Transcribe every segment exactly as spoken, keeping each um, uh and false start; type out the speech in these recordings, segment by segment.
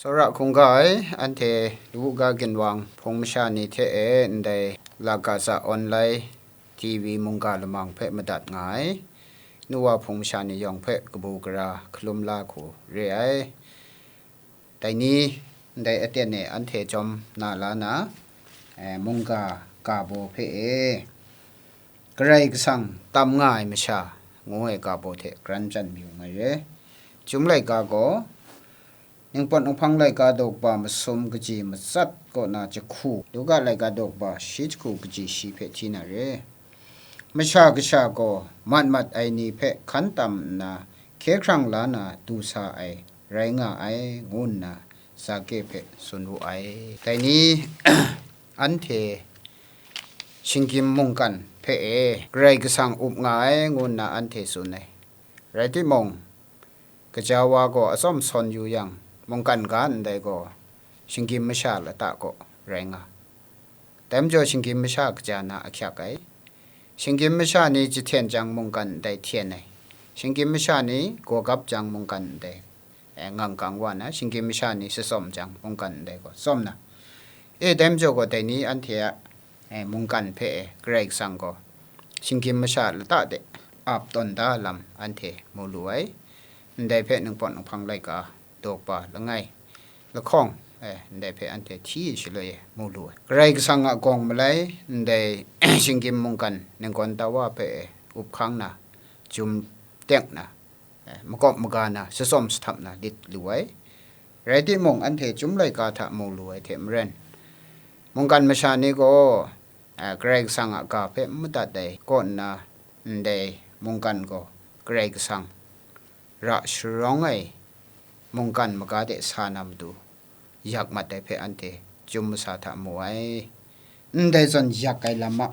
Tsawra hkungga ai, anhte lawu ga ginwang hpung masha ni hte e ndai Lagaza Online T V mungga lamang hpe madat nga ai, nu wa hpung masha ni yawng hpe kabu gara hkalum la hku re ai. Dai ni, ndai aten e anhte jawm na la na, eh, mungga ga baw hpe e, Karai Kasang tam nga ai masha, ngu ai ga baw hte karan jan mayu nga re. Chyum laika gaw, Ningpawt Ninghpang laika daw kaba masum kaji matsat kaw na jahku, Luka laika daw kaba shi jahku kaji shi hpe hti na re. Masha Kasha gaw mat mat ai ni hpe hkan tam nna, hkye hkrang la na du sa ai rai nga ai, ngu nna Zake hpe tsun wu ai. Dai ni, anhte shinggyim mungkan hpe e Karai Kasang up nga ai, ngu nna anhte tsun ai. Rai timung, kaja wa gaw atsawm sawn yu yang, mungkan ga ndai gaw, shinggyim masha lata kaw rai nga. Dai majaw, shinggyim masha kaja na ahkyak ai. Shinggyim masha ni jahten jang, mungkan ndai hten ai. Shinggyim masha ni gawgap jang, mungkan ndai, eh, ngang kang wa na, shinggyim masha ni shatsawm jang, mungkan ndai gaw tsawm na. E, dai majaw gaw, dai ni anhte a, eh, mungkan hpe e Karai Kasang gaw shinggyim masha lata de ap tawn da lam anhte mu lu ai. Ndai hpe Ningpawt Ninghpang laika daw kaba langai, lahkawng, eh, ndai hpe anhte hti shaloi e mu lu ai. Karai Kasang a gawng malai, ndai shinggyim mungkan ninggawn tawa hpe e up hkang na, jum teng na, eh, makawp maga na, shatsawm shahtap na lit lu ai. Rai timung, anhte Chyum laika hta mu lu ai hte maren, mungkan masha ni gaw, eh, Karai Kasang a ga hpe n madat ai kaw nna, ndai mungkan gaw Karai Kasang ra sharawng ai mungkan maga de sa na matu, yak mat ai hpe anhte Chyum masa hta mu ai. Ndai zawn yak ai lam a,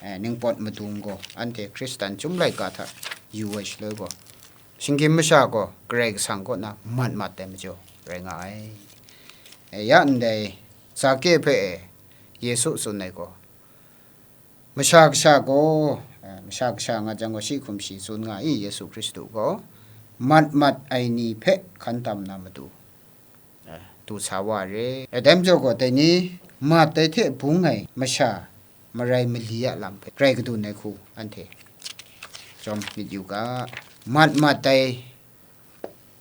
eh, ningpawt madung gaw anhte Hkristan Chyum laika hta yu ai shaloi gaw, shinggyim masha gaw Karai Kasang kaw na mat mat ai majaw rai nga ai. Eh, ya ndai Zake hpe e Yesu tsun ai gaw, Masha Kasha gaw, eh, Masha Kasha nga jang gaw, shi hkum shi tsun nga i, Yesu Hkristu gaw mat mat ai ni hpe hkan tam na matu, eh, du sa wa re. Eh, dai majaw gaw, dai ni mat ai hte bung ai masha marai mali a lam hpe grai kadun ai hku anhte jawm myit yu ga. Mat mat ai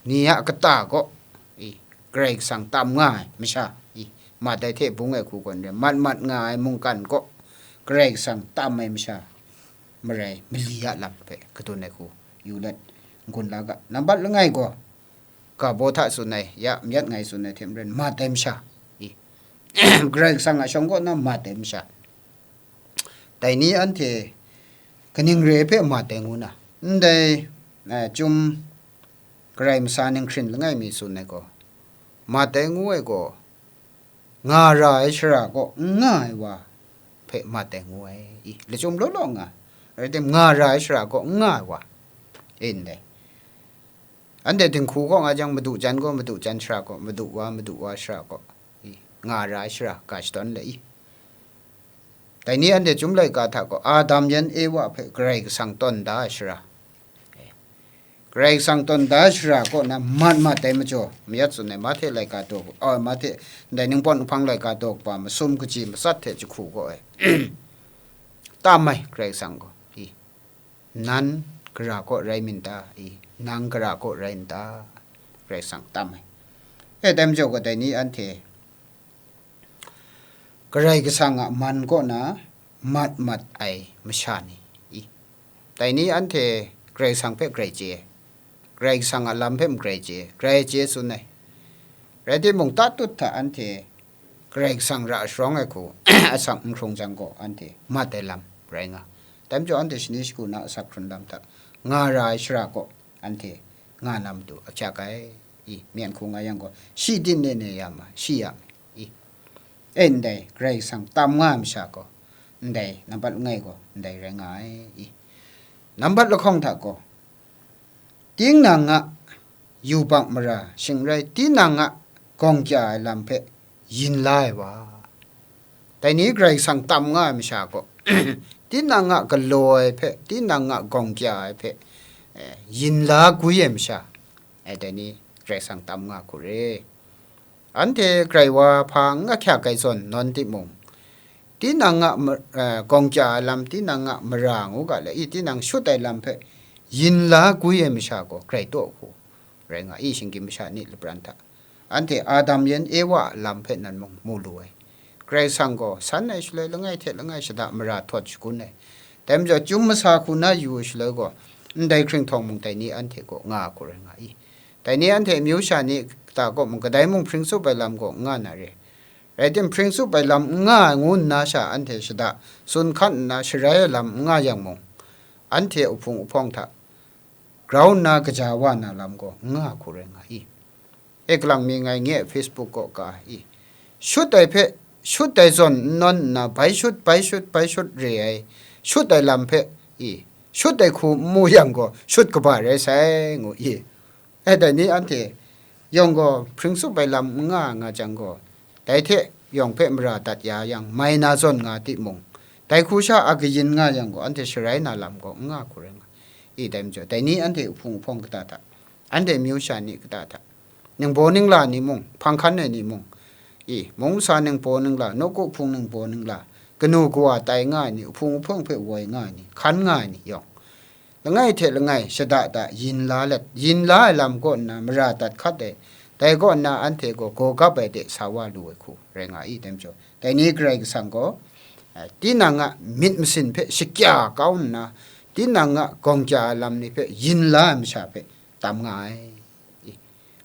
ni a kata gaw, i, Karai Kasang tam nga ai masha, i, mat ai hte bung ai hku gaw n rai, mat mat nga ai mungkan gaw Karai Kasang tam ai masha marai mali a lam hpe kadun ai hku yu let n-gun la ga. Nambat langai gaw, ga baw hta tsun ai, ya mayat ngai tsun ai hte maren, mat ai masha, i, Karai Kasang a shawng kaw na mat ai masha, dai ni anhte kaning re ai hpe mat ai ngu na, ndai, eh, Chyum Karai masa ninghkring langai mi tsun ai gaw, mat ai ngu ai gaw, nga ra ai shara kaw n nga ai wa hpe mat ai ngu ai, i, lachyum law law nga, rai tim, nga ra ai shara kaw n nga ai wa, e ndai. Anhte dinghku kaw nga jang, madu jan gaw, madu jan shara kaw, madu wa, madu wa shara kaw, i, nga ra ai shara ga shadawn le i. Dai ni anhte Chyum laika hta gaw, Adam yan Ewa hpe Karai Kasang tawn da ai shara, Karai Kasang tawn da ai shara kaw na mat mat ai majaw, mayat tsun ai Mahte laika daw, oh, Mahte, ndai Ningpawt Ninghpang laika daw kaba masum kaji matsat hte jahku gaw e, tam ai Karai Kasang gaw, i, nan gara kaw rai myit ta, i, nang gara kaw rai n ta, Karai Kasang tam ai. E, dai majaw gaw, dai ni anhte Karai Kasang a man kaw na mat mat ai masha ni, i, dai ni anhte Karai Kasang hpe grai chye ai, Karai Kasang a lam hpe magrai chye ai, grai chye tsun ai. Rai timung, tatut hta anhte Karai Kasang ra sharawng ai hku asak n hkrung jang gaw, anhte mat ai lam rai nga. Dai majaw, anhte shani shagu na asak hkrun lam hta nga ra ai shara kaw anhte nga na matu ahkyak ai. I, myen hku nga yang gaw, shi din ne ne ya ma, shi ya ma, i. E ndai, Karai Kasang tam nga ai masha gaw, ndai nambat langai gaw, ndai rai nga ai, i. Nambat lahkawng hta gaw, tinang a yubak mara, shing rai tinang a gawng kya ai lam hpe yin la ai wa. Dai ni Karai Kasang tam nga ai masha gaw, tinang a galaw ai hpe, tinang a gawng kya ai hpe, eh, yin la gwi ai masha, eh, dai ni Karai Kasang tam nga hku re. Anhte grai wa hpa n ahkyak ai zawn nawn timung, tinang a ma-, eh, gawng kya ai lam, tinang a mara ngu ga le, i, tinang shut ai lam hpe yin la gwi ai masha gaw grai taw hku rai nga i, shinggyim masha ni lapran hta. Anhte Adam yan Ewa a lam hpe nan mung mu lu ai. Karai Kasang gaw san ai shaloi langai hte langai shada mara htawt shagun ai. Dai majaw, chyum masa hku na yu ai shaloi gaw, ndai hkringhtawng mung dai ni anhte kaw nga hku rai nga i. Dai ni anhte amyu sha ni kata kaw mung, kadai mung hpring tsup ai lam gaw n nga na re. Rai tim, hpring tsup ai lam n nga ai ngu nna sha anhte shada tsun hkan nna sharai ai lam n nga yang mung, anhte a hpung a hpawng hta grau nna kaja wa na lam gaw n nga hku rai nga i. E, kalang mi ngai nye Facebook kaw ka i, shut ai hpe, shut ai zawn n nawn nna, bai shut, bai shut, bai shut re ai, shut ai lam hpe i, shut ai hku n mu yang gaw, shut kaba rai sai, ngu i. E, dai ni anhte yawng gaw hpring tsup ai lam n nga nga jang gaw, dai hte yawng hpe mara dat ya yang, mai na zawn nga timung, dai hku sha a kayin nga yang gaw, anhte sharai na lam gaw n nga hku rai nga i. Dai majaw, dai ni anhte a hpung a hpawng kata hta, anhte amyu sha ni kata hta, ningbaw ningla ni mung, hpang hkan ai ni mung, i, mung masa ningbaw ningla, nawku hpung ningbaw ningla, kanu kawa tai nga ai ni, a hpung a hpawng hpe woi nga ai ni, hkan nga ai ni yawng, langai hte langai shada da yin la let, yin la ai lam kaw nna mara dat hkat ai, dai kaw nna anhte gaw gaw gap ai de sa wa lu ai hku rai nga i. Dai majaw, dai ni Karai Kasang gaw, eh, tinang a myit masin hpe shakya kau nna, tinang a gawng kya ai lam ni hpe yin la ai masha hpe tam nga ai. I,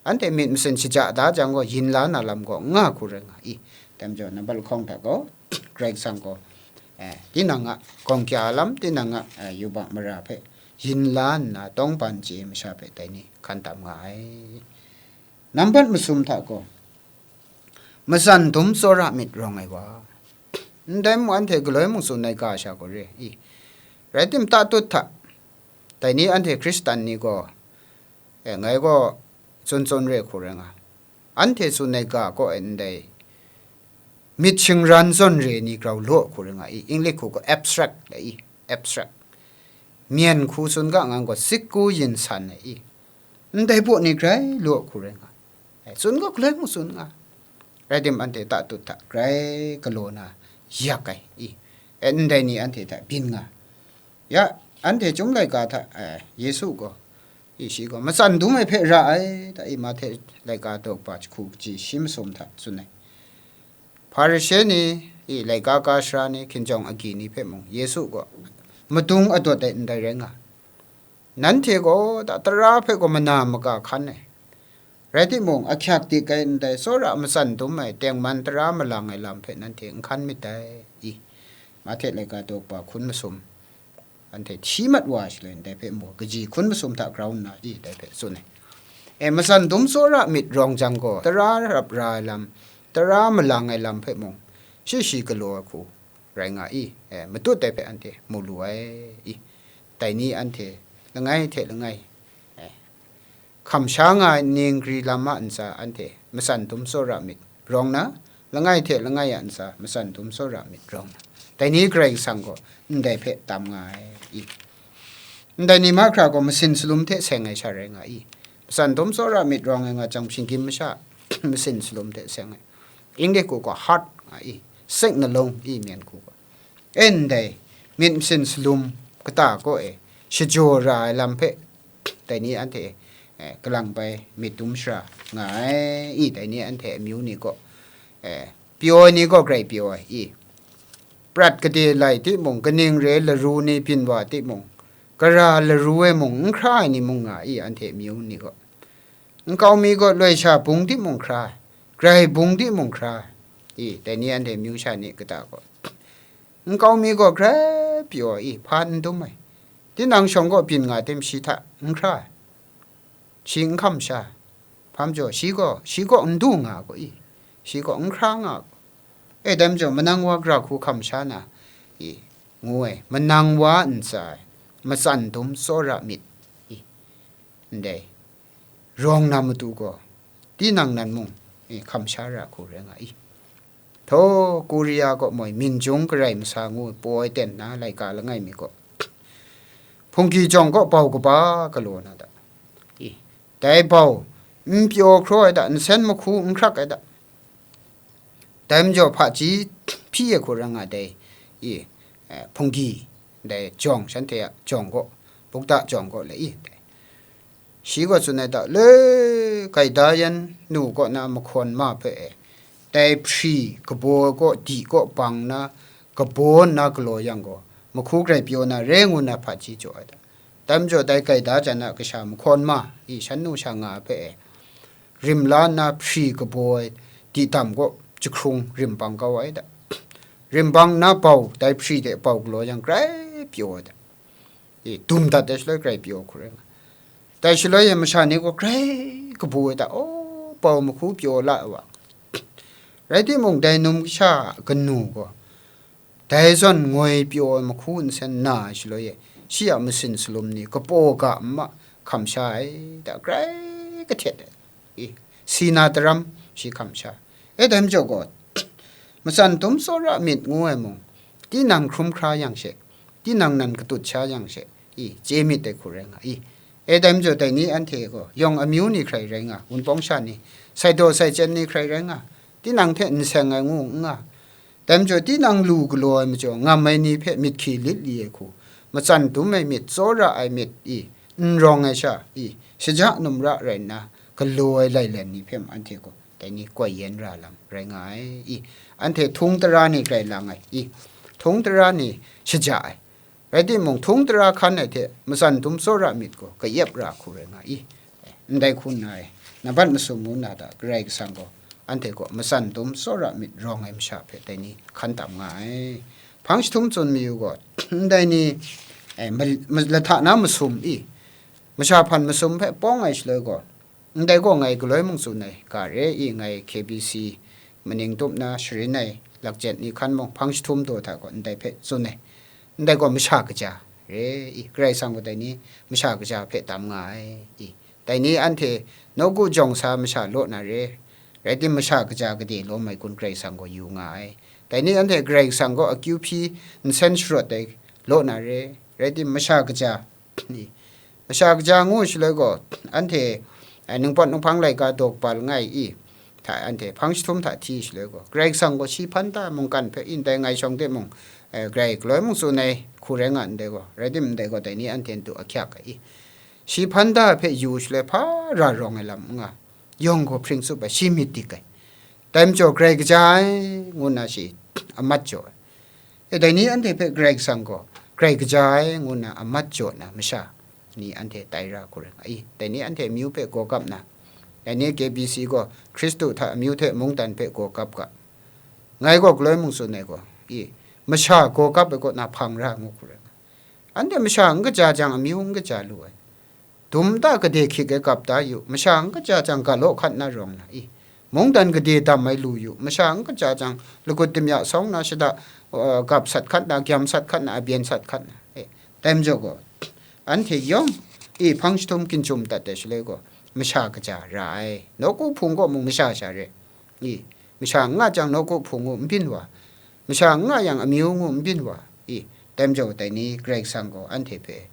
anhte myit masin shaja da jang gaw, yin la na lam gaw n nga hku rai nga i. Dai majaw, nambat lahkawng hta gaw, Karai Kasang gaw, eh, tinang a gawng kya lam, tinang a, eh, yubak mara hpe yin la nna, tawngban chye masha hpe dai ni hkan tam nga ai. Nambat masum hta gaw, matsan dum tsawra myit rawng ai wa. Ndai mung anhte galoi mung tsun ai ga sha gaw re i. Rai tim, tatut hta, dai ni anhte Hkristan ni gaw, e, ngai gaw tsun tsun re hku rai nga. Anhte tsun ai ga kaw e ndai myit shingran zawn re ni grau law hku rai nga i, English hku gaw abstract le i, abstract. Myen hku tsun ga ngang gaw, sikku yin san ai i, ndai baw ni grai law hku rai nga. E, tsun gaw galoi mung tsun nga. Rai tim, anhte tatut hta grai galaw na yak ai i, e, ndai ni anhte hta byin nga. Ya, anhte Chyum Laika hta, e, Yesu gaw, i, shi gaw matsan dum ai hpe ra ai, ta i, Mahte laika daw kaba jahku kaji shi masum hta tsun ai. Hparishe ni, i, laika ka sara ni, hkinjawng agyi ni hpe mung Yesu gaw madung adawt ai ndai rai nga. Nanhte gaw da tara hpe gaw mana maga hkan ai. Rai timung, ahkyak dik ai ndai tsawra matsan dum ai tengman tara malang ai lam hpe nanhte n hkan myit dai i. Mahte laika daw kaba hkun masum, anhte hti mat wa shaloi ndai hpe mu, kaji hkun masum hta grau nna i, dai hpe tsun ai. E, matsan dum tsawra myit rawng jang gaw, tara rap ra ai lam, tara malang ai lam hpe mung, shi shi galaw ai hku rai nga i, e, matut ai hpe anhte mu lu ai i. Dai ni anhte langai hte langai, e, hkam sha nga ai ningri lam a ntsa anhte matsan dum tsawra myit rawng na, langai hte langai a ntsa matsan dum tsawra myit rawng na, dai ni Karai Kasang gaw ndai hpe tam nga ai i. Ndai ni mahkra gaw masin salum hte seng ai sha rai nga i. Matsan dum tsawra myit rawng ai nga jang, shinggyim masha masin salum hte seng ai. English hku gaw heart nga i, seng nalung i, myen hku gaw. E, ndai myit masin salum kata kaw e shajaw ra ai lam hpe, dai ni anhte, e, kalang bai myit dum shara nga ai i, dai ni anhte amyu ni gaw, e, pyaw ai ni gaw grai pyaw ai i, prat gade lai timung, kaning re laru ni byin wa timung, gara laru e mung n hkra ai ni mung nga i, anhte amyu ni gaw. Nkau mi gaw loi sha bung timung hkra ai, grai bung timung hkra ai. I, dai ni anhte amyu sha ni kata gaw, nkau mi gaw grai pyaw ai, hpa n dum ai. Tinang shawng gaw byin nga tim, shi hta n hkra ai, shi n hkam sha ai. Hpa majaw, shi gaw, shi kaw n du nga gaw i, shi kaw n hkra nga gaw. E, dai majaw, manang wa gara hku hkam sha na i, ngu ai, manang wa ntsa e, matsan dum tsawra myit i, ndai rawng na matu gaw, tinang nan mung, e, hkam sha ra hku rai nga i. Htaw, Korea kaw moi, minjung garai masa ngu ai, paw ai ten na laika langai mi gaw, hpunggi jawng kaw bau kaba galaw na da. I, dai bau, n pyaw hkraw ai da, nsen mahku n hkrak ai da, Dai majaw hpaji hpyi ai hku rai nga dai, i, eh, hpunggi, dai jawng, shanhte a jawng kaw, bukta jawng kaw le i, dai. Shi gaw tsun ai ta, le gaida yan nu kaw na mahkawn ma hpe e, dai hpri kabaw kaw di kaw bang na, kabaw nna galaw yang gaw, mahku grai pyaw na re ngu na hpaji jaw ai ta. Dai majaw dai gaida jan a kasha mahkawn ma, i shan nu sha nga hpe e, rim la nna hpri kabaw ai di dam kaw jahkrung rim bang kau ai ta. Rim bang nna bau, dai hpri de bau galaw yang grai pyaw ai ta. E, dum dat ai shaloi grai pyaw hku rai nga. Dai shaloi e masha ni gaw grai kabu ai ta, aw, bau mahku pyaw la ai wa. Rai timung, dai num kasha a kanu gaw, dai zawn ngoi pyaw ai mahku nsen na ai shaloi e, shi a masin salum ni kapaw ga nma hkam sha ai ta, grai kahtet ai. I, si na daram shi hkam sha. E, dai majaw gaw, matsan dum tsawra myit ngu ai mung, tinang hkrum hkra yang she, tinang nan katut sha yang she, i, chye myit ai hku rai nga i. E, dai majaw dai ni anhte gaw, yawng amyu ni hkrai rai nga, wunpawng sha ni, sai daw sai chyen ni hkrai rai nga, tinang hte n seng ai ngu n nga. Dai majaw tinang lu galaw ai majaw, ngam ai ni hpe myit hkyi lit li ai hku, matsan dum ai myit, tsawra ai myit i, n rawng ai sha i, shaja numra rai nna, galaw ai lailen ni hpe mung anhte gaw dai ni koi yen ra lam rai nga ai i, anhte htung tara ni grai lang ai i, htung tara ni shaja ai. Rai timung, htung tara hkan ai hte matsan dum tsawra myit gaw kayep ra hku rai nga i. Ndai hku nna e, nambat masum ngu na hta Karai Kasang gaw anhte gaw matsan dum tsawra myit rawng ai masha hpe dai ni hkan tam nga ai. Hpang jahtum tsun mayu gaw, ndai ni, eh, ma-, ma-, lahta na masum i, masha hpan masum hpe pawng ai shaloi gaw, ndai gaw ngai galoi mung tsun ai ga re i, ngai K B C maning tup na sharin ai lakjet ni hkan mung hpang jahtum daw hta gaw ndai hpe tsun ai. Ndai gaw masha kaja re i, Karai Kasang gaw dai ni masha kaja hpe tam nga ai i. Dai ni anhte nawku jawng sa masha law na re, rai tim, masha kaja gade lawm ai gun Karai Kasang gaw yu nga ai. Dai ni anhte Karai Kasang gaw akyu hpyi nsen sharawt ai law na re, rai tim, masha kaja i, masha kaja ngu shaloi gaw, anhte, eh, ningpawt ninghpang laika daw kaba langai i, hta anhte hpang jahtum hta hti shaloi gaw, Karai Kasang gaw shi hpan da mungkan hpe i, ndai ngai shawng de mung, eh, grai galoi mung tsun ai hku rai nga ndai gaw, rai tim, ndai gaw dai ni anhte ntu ahkyak ai i, shi hpan da hpe yu shaloi hpa ra rawng ai lam n nga, yawng gaw hpring tsup ai, shi myit dik ai. Dai majaw, Karai kaja ai, ngu nna shi amat jaw ai. E, dai ni anhte hpe Karai Kasang gaw, Karai kaja ai, ngu nna amat jaw na masha ni anhte tai ra hku rai nga i. Dai ni anhte amyu hpe gaw kap na, dai ni K B C gaw Hkristu hta amyu hte mungdan hpe gaw kap ga. Ngai gaw galoi mung tsun ai gaw, i, masha gaw kap ai kaw na hpang ra ngu hku rai nga. Anhte masha n kaja jang, amyu n kaja lu ai. Dum ta gade hkyit ai gap da yu, masha n kaja jang, ga law hkat na rawng na i, mungdan gade dam ai lu yu, masha n kaja jang, lagut damya sawng na shada, uh, gap sat hkat na, gyam sat hkat na, abyen sat hkat na, e, dai majaw gaw, anhte yawng i hpang jahtum ginjum dat ai shaloi gaw, masha kaja ra ai, nawku hpung kaw mung masha sha re i, masha n nga jang, nawku hpung ngu n byin wa, masha n nga yang, amyu ngu n byin wa i, dai majaw dai ni Karai Kasang gaw anhte hpe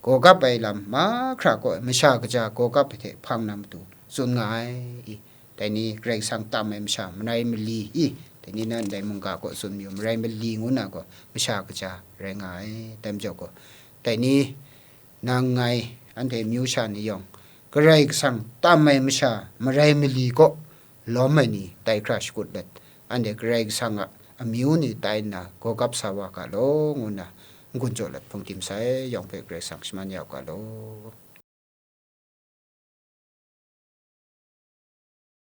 gaw kap ai lam mahkra kaw, masha kaja gaw kap ai hte hpang na matu tsun nga ai i, dai ni Karai Kasang tam ai masha marai mali i, dai ni nan dai mungga kaw tsun mayu, marai mali ngu na gaw masha kaja rai nga ai. Dai majaw gaw, dai ni nang ngai anhte amyu sha ni yawng, Karai Kasang tam ai masha marai mali kaw lawm ai ni tai hkra shakut let, anhte Karai Kasang a amyu ni tai nna gaw kap sa wa ga law, ngu nna n-gun jaw let hpung tim sai yawng hpe Karai Kasang shaman ya u ga law.